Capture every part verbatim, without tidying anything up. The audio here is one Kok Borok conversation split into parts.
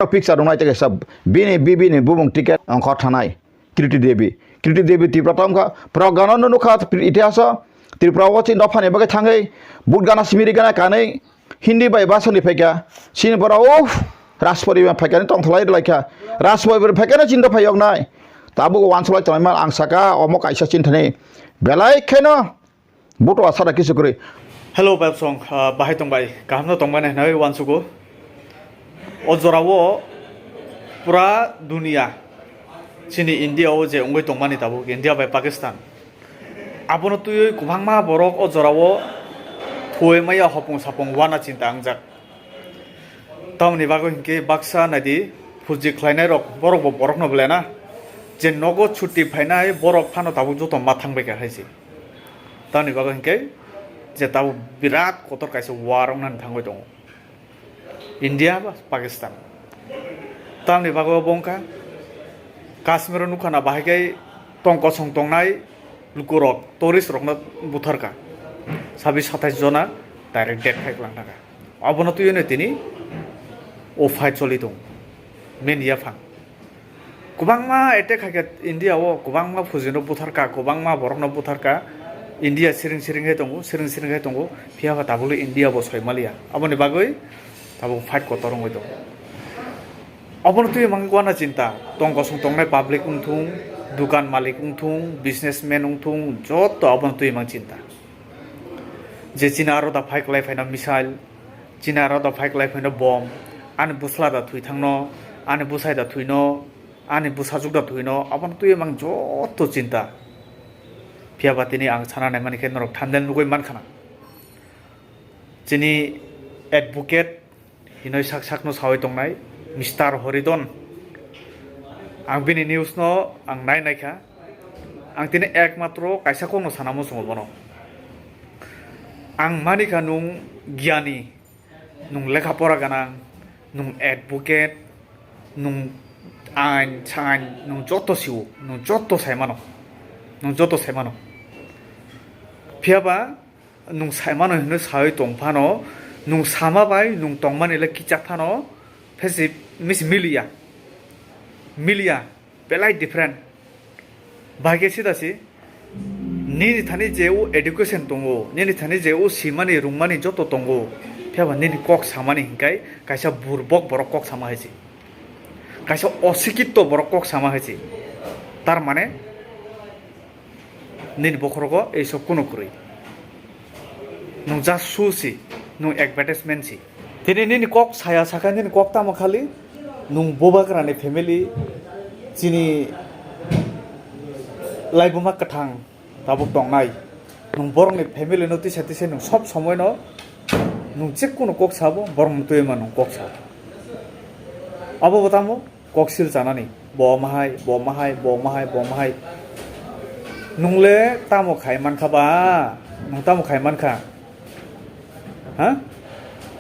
Picture rok nai tei kaisa bini bibini bumung ticket ongkhor thanai Kriti Devi. Kriti Devi Tripura tongkha, Pragano nukha itihaso, Tripura o chini dophani bagwi thangwi but gana simi rigana kanwi Hindi bai basoni phaikha, chini borok o Rajporibar phaikha ni tongtholai rwlaikha, Rajporibar phaikha ni chini dophai yoknai. Tabuk uansuk lai tonglaima ang saka omo kaisa chini thani belai kheno. Buto asara kisu kwrwi. Hello, Pepsong, ah, bahai tong bai, kaham no tong bai nai hinwi uansugo. O jora o pura dunia, chini India o je wngwi tongmani tabuk, India bai Pakistan. Abono twiwi kwbangma borok o jora o thuwi maya hopung sapung wana chinta wngjak. Tamoni bagwi hinkhe baksa naidi, phuji khlainai rok, borok bo borok no belai na. Je nogo chutti phainai borok phano tabuk joto ma thang bai kha hai se. Tamoni bagwi hinkhe je tabuk birat kotor kaisa war wngna thangwi tongo India ba Pakistan. Tamoni bagwi obo wngkha Kashmir o nukha na bahai khe tong kosong tongnai lukurok, tourist rokno butharka. Sabis satais jona direct death khai kwlang thangkha. Abono twiwi no tini o fight choli tongo. Main yaphang. Kwbangma attack khaikha India o, kwbangma phujino butharka, kwbangma borokno butharka. India siring siring khe tongo, siring siring khe tongo. Phiya ba tabukle India bo soi maliya. Aboni bagwi tabuk fight kotor wngwi tongo. Obono twi mang wana chinta, tong kosong tongnai public wngthung, dukan malik wngthung, businessman wngthung, joto obono twi mang chinta. Je chini aro da phai kwlai phaino missile, chini aro da phai kwlai phaino bomb, ani bwsla da thwi thangno, ani bwsai da thwino, ani bwsajwk da thwino, obono twi mang joto chinta. Phiya ba tini ang sana naimani khe norok thumbnail nugwi mankha na. Chini advocate hinoi sak sakno sawi tongnai Mister Horidon. Ang bini news no ang nai naikha. Ang tini ekmatro kaisa kokno sana muchungo bono. Ang manikha nung giyani, nung lekha pora ganang, nung advocate, nung ain sain, nung joto siwo, nung joto saimano, nung joto saimano. Phiya ba nwng saimano hinwi sawi tong phano, nwng sama bai nwng tongmani le kichak phano, phesi mis-, miliya. Miliya, belai different. Bahai khe sida si, nini thani je o education tongo, nini thani je o simani rwngmani joto tongo, phiya ba nini kok samani hinkai kaisa burbok borok kok sama hai se. Kaisa osikitto borok kok sama hai se. Tar mane, nini bokhorogo ei sob kuno kwrwi. Nwng just show si, nwng advertisement si. Tini nini kok saya saka nini kok tamo khali, nwng bubagrani family, chini laibuma kwthang tabuk tongnai. Nwng borokni family no tisa tisa nwng sob somoi no nwng je kuno kok sabo, borok no twi ma nwng kok sabo. Abo bo tamo? Kok sil chanani, bo mahai, bo mahai, bo mahai, bo mahai. Nungle tamo khai mankha ba? Nung tamo khai mankha? Ha?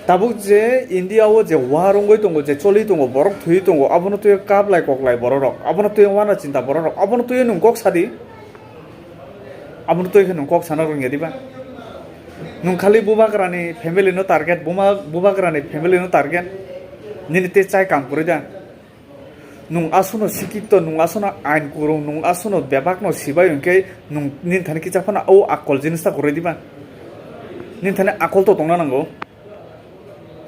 Tabuk je India o je war wngwi tongo, je choli tongo, borok thwi tongo, abono twi kaplai koklai borok rok, abono twi wana chinta borok rok, abono twi nung kok sadi? Abono twi khe nung kok sana rwngya diba? Nung khali bubagrani family no target, buma-, bubagrani family no target. Nini te chai kam kwrwi da? Nung aswkno sikito, nung aswkno ain kwrwng, nung aswkno bebakno sibai hwnkhe nung nini thani kisa phano o akol jinis ta kwrwi diba? Nini thani akol to tongna nango.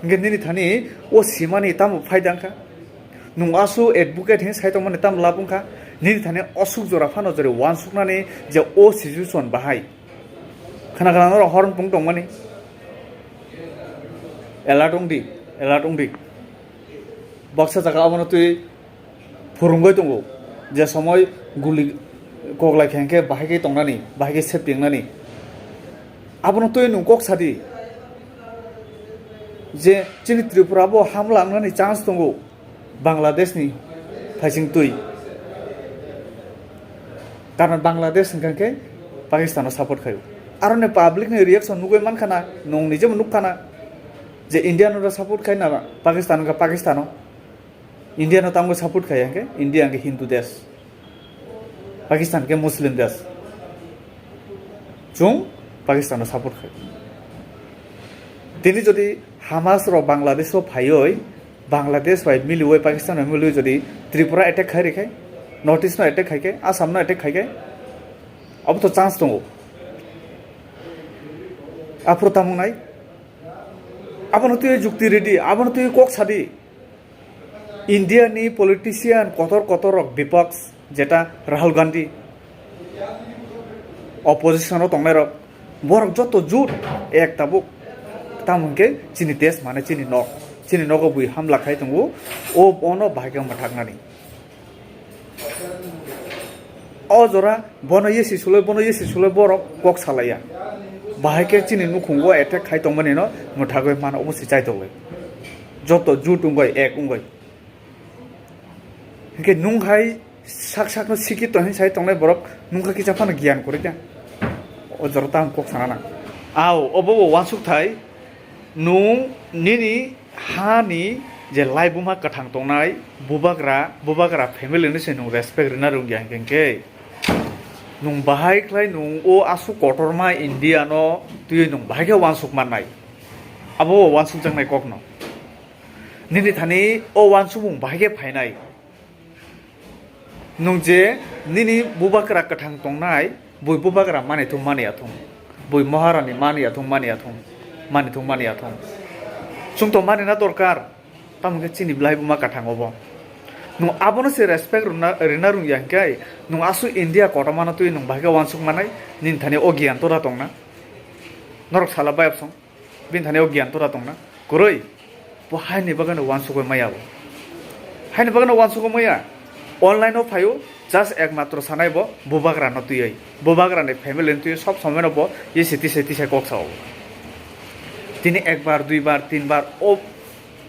Hwnkhe nini thani o simani tamo phaida wngkha? Nung aswk advocate hinwi sai tongmani tamo lab wngkha? Nini thani aswk jora phano jori uansuknani je o situation bahai. Khna khna norok horn pung tongmani. Alert wngdi, alert wngdi. Baksa jaga abono twi phwrwngwi tongo. Je somoi guli koklai khe hwnkhe bahai khe tongnani, bahai khe safety wngnani. Abono twi nwng kok sadi. Je chini Tripura bo hamla wngnani chance tongo. Bangladesh ni phaising twi. Karon Bangladesh hwnkha khe Pakistan no support khaio. Aroni public ni reaction nugwi mankha na, nwng nijebo nukha na je India no support khai na Pakistan hwnkha Pakistan no. India no tamo support khai hwnkhe India hwnkhe Hindu desh. Pakistan khe Muslim desh. Chwng Pakistan no support khai. Tini jodi Hamas rok Bangladesh o phaioi Bangladesh bai miliwi, Pakistan bai miliwi jodi Tripura attack khai rikhe, North East no attack khaikhe, Assam no attack khaikhe, abo to chance tongo. Aphuru tamung nai, abono twi jukti ridi, abono twi kok sadi. India ni politician kotor kotor rok bipox, jeta Rahul Gandhi, opposition o tongnai rok, borok joto jut ek tabuk. Tamo hwnkhe chini desh mane chini nok, chini nogo bui hamla khai tongo, o bono bahai khe mwthaknani. O jora bono yesi sulai, bono yesi sulai borok kok salaiya. Bahai khe chini nukhungo attack khai tongmani no mwthagwi mano, obo se chai tongwi. Joto jut wngwi, ek wngwi. Hwnkhe nwng hai sak sakno sikito hinwi sai tongnai borok nwng kha kisa phano giyan kwrwi kha. O jora tamo kok sana nang. Ao, obo bo uansuk thai, nwng nini hani je laibuma kwthang tongnai bubagra, bubagra family ni se nwng respect rwna rwngya hwnkhe, hwnkhe nwng bahai khlai nwng o aswk kotorma India no twiwi nwng bahai khe uansuk mannai. Abo bo uansukjaknai kokno. Nini thani o uansukmung bahai khe phainai. Nwng je nini bubagra kwthang tongnai, bui bubagra mani thung mani athung, bui maharani mani athung mani athung, mani thung mani athung. Chwng to mani na dorkar, tamo khe chini belai buma kwthang obo. Nwng abono se respect rwna, rwna rwngya hwnkhe, nwng aswk India kotormano twi nwng bahai khe uansuk manai, nini thani o giyan tora tongna? Norok sala bayapsong. Bini thani o giyan tora tongna kwrwi. Bo haini bagwino uansukwi maya bo. Haini bagwino uansukwi maya. Online o phaio, just ekmatro sanai bo bubagra no twiwi. Bubagra ni family ni twiwi sob somoi no bo yesi tisai tisai kok sao. Tini ekbar, duibar, tinbar o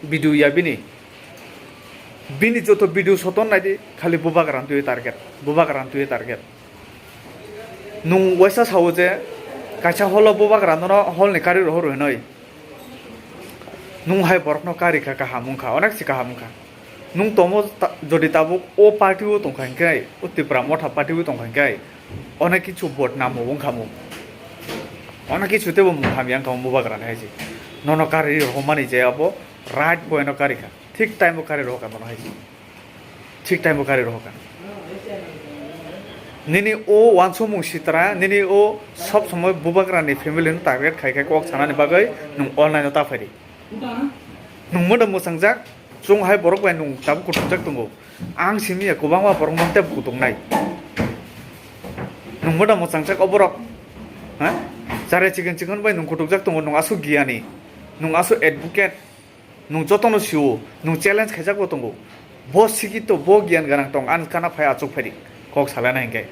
video ya bini. Bini joto video soton naidi khali bubagra ni twiwi target. Bubagra ni twiwi target. Nwng waisa sao je kaisa holo bubagra nono holni kari rohor hinwi. Nwng hai borokno kari kha kaham wngkha, onek se kaham wngkha. Nwng tomo ta-, jodi tabuk o party o tongkha hinkhe, o Tipra Motha party o tongkha hinkhe, onek kichu vote namo wngkha mo. Onek kichu tebo mung hamya wngkha mo bubagra ni hai se. Nono kari rohormani je abo right point o kari kha. Thik time o kari rohor kha nono hai se. Thik time o kari rohor kha. Nini o uansukmung sitra, nini o sob somoi bubagra ni family no target khai khai kok sanani bagwi nwng online o ta phaidi. Nwng moda mwchangjak, chwng hai borok bai nwng tabuk kuthukjak tongo. Ang simi ya kwbangma borok no tei kutuknai. Nwng moda mwchangjak o borok. Ha? Chare chikon chikon bai nwng kutukjak tongo, nwng aswk giyani. Nwng aswk advocate. Nwng jotono sio, nwng challenge khaijak bo tongo. Bo sikito, bo giyan gwnang tong, ani kana phai achuk phai di, kok salai na hinkhe.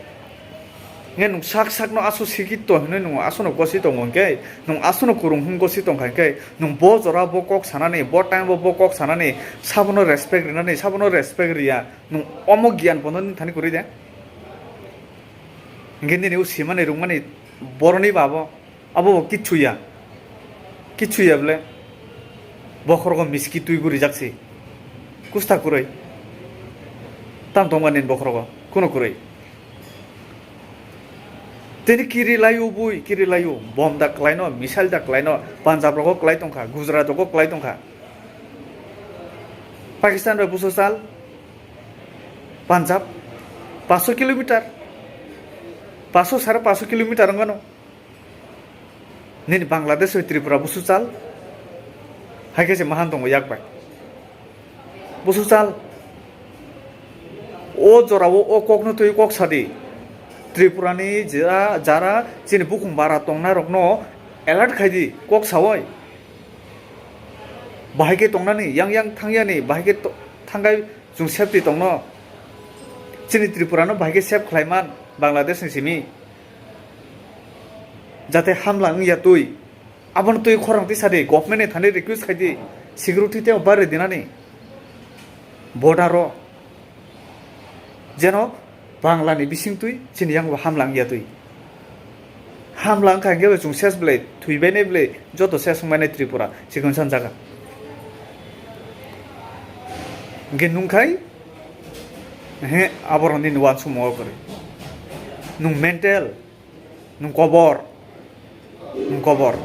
Nge nwng sak sakno aso sikito hinwi nwng asono gosi tongo hinkhe, nwng asono kwrwng hwn gosi tongkha hinkhe, nwng bo jora bo kok sanani, bo time bo bo kok sanani, sabono respect rinani, sabono respect riya, nwng omo giyan bono nini thani kwrwi de? Hinkhe nini o simani rwngmani boroni babo. Abo bo kichu ya. Kichu ya bole. Bokhorogo miski twi guri jak si. Kusta kwrwi. Tam tongma nin bokhorogo. Kuno kwrwi. Tini kiri layu bui, kiri layu. Bom da kwlaino, missile da kwlaino. Punjab rogo kwlai tongkha, Gujarat rogo kwlai tongkha. Pakistan bai buso sal. Punjab. Paso kilometer. Paso sare paso kilometer wngano. Nini Bangladesh bai Tripura busu chal. Hai khe se mahan tongo yak bai. Busu chal. O jorao o kokno twi kok sadi. Tripura ni jera, jara chini bukhung bara tongnai rokno alert khai di, kok sawi. Bahai khe tongnani, yang yang thangyani, bahai khe to-, thangkhai chwng safety tongno. Chini Tripura no bahai khe save khlai man Bangladesh ni simi. Jate hamla wngya twi. Abono twi khorang tisa di, government ni thani request khai di, security tei bari dinani border o, jeno Bangla ni bising twi chini yang bo hamla wngya twi. Hamla wngkha hinkhe bo chwng ses belai, thwi bainai belai, joto ses wng bainai Tripura, chikon san jaga. Hinkhe nungkhai, he, aborok nini uansukmung o kwrwi. Nung mental. Nung kobor. Nung kobor.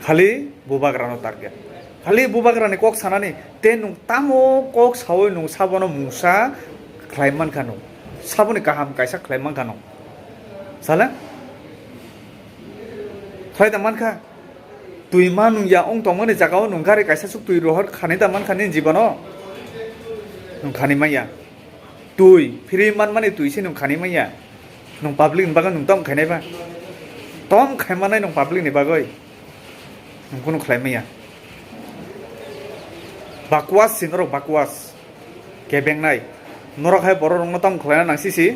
Khali bubagrano target. Khali bubagrani kok sanani, te nwng tamo kok sawi nwng sabono mungsa khlai mankha nwng. Saboni kaham kaisa khlai mankha nwng. Sale? Khlai da mankha? Twi ma nwng ya wng tongmani jagao nwng gari kaisa suk twi rohor khani da mankha nini jibano? Nwng khani manya. Twi, free manmani twi se nwng khani manya. Nwng public ni bagwi nwng tom khainai ba? Tom khaimanai nwng public ni bagwi. Nwng kunu khlai manya. Bakwas si norok bakwas. Kebengnai. Norok hai borok rokno tamo khlaina nang sisi.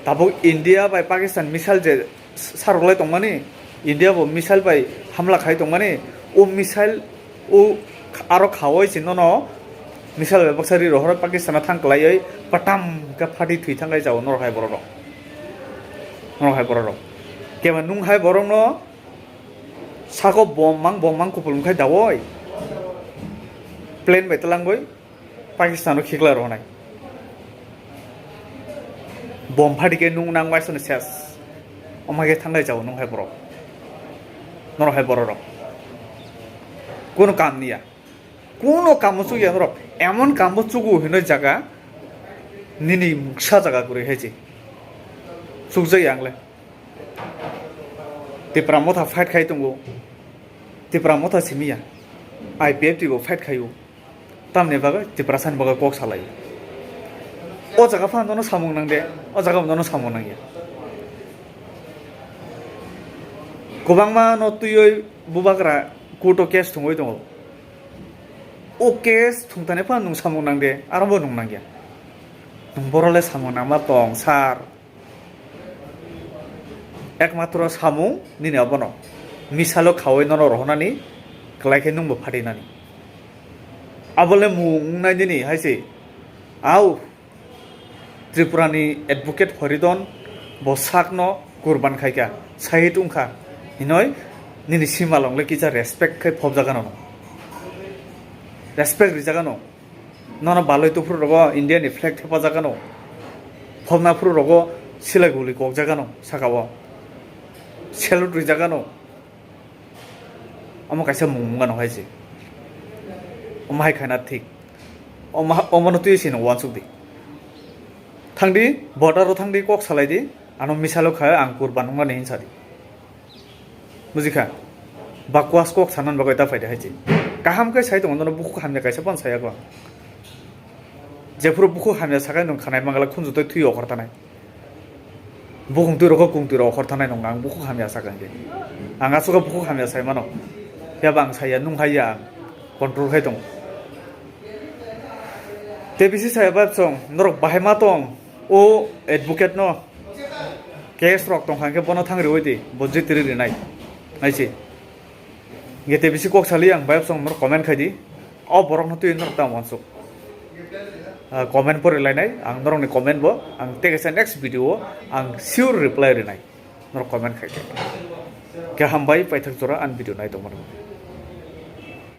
Tabuk India bai Pakistan missile je s-, saroklai tongmani. India bo missile bai hamla khai tongmani. O missile o aro khawai si nono missile bai baksa ri rohor Pakistan thang klaioi patam ka phati thwi thang kai jao norok hai borok rok. Norok hai borok rok. Keba nung hai borok no sako bom mang bom mang kupulung khai dawoi. Plane bai talangoi. Pakistan o khikla rwnai. Bom phati khe nung nang waisano ses. Oma khe thanglai chao nung hai borok. Norok hai borok rok. Kuno kam niya. Kuno kamo chukya norok. Emon kamo chugu hinoi jaga. Nini muksa jaga kwrwi hai se. Chukjak yang le. Tipra motha fight khai tongo. Tipra motha simiya. I P F T bo fight khaio. Tamni bagwi Tiprasani bagwi kok salai. O jaga phano nono samung nang de, o jaga nono samung nang ya. Kwbangma no twiwi bubagra court o case thungwi tongo. O case thungthani phano nwng samung nang de, aro bo nwng nang ya. Nwng borok le samung nangma tong, sir. Ekmatro samung nini abono. Misalo khawi nono rohornani, kwlai khe nwngbo phatinani. Abole mung wngnai nini hai se. Au, Tripurani advocate Horidon bo sakno kurban khaikha, sahid wngkha. Hinoi nini simalong le kisa respect khai phobjagano. Respect rijagano. Nono baloi tuphuru rogo India ni flag thepajagano. Phobna phuru rogo silai guli kokjagano sakao. Salute rijagano. Omo kaisa mung mungano hai se. Omo hai khaina thik. Omo ha-, omono twi se no uansuk di. Thangdi, border o thangdi kok salai di. Ano misalo kha ang kurban wngmani hinsa di. Bujikha? Bakwas kok sanan bagwi ta phaidi hai se. Kaham khe sai tongo nono bukhuk hamya kaisa phano saya kho. Jephuru bukhuk hamya sakai nwng khanai mangala khunju twi thwi okhor tanai. Bukhung twi rokho kung twi rok okhor thanai nung ang bukhuk hamya sakha hwnkhe. Ang aswk bukhuk hamya sai mano. Phiya ba ang saya nung hai ya ang control khai tongo. Tei bisi saya ba chwng norok bahai ma tong o advocate no case rok tong kha hwnkhe bono thang riwi di bo jitiri rinai. Hai se. Hwnkhe tei bisi kok sali ang bayapsong norok comment khai di. O borok no twi norok tamo uansuk. Ah, comment pori lainai ang norok ni comment bo ang tei kaisa next video o ang sure reply rinai. Norok comment khai khe. Khe hambai paithak jora ang video nai tongmani.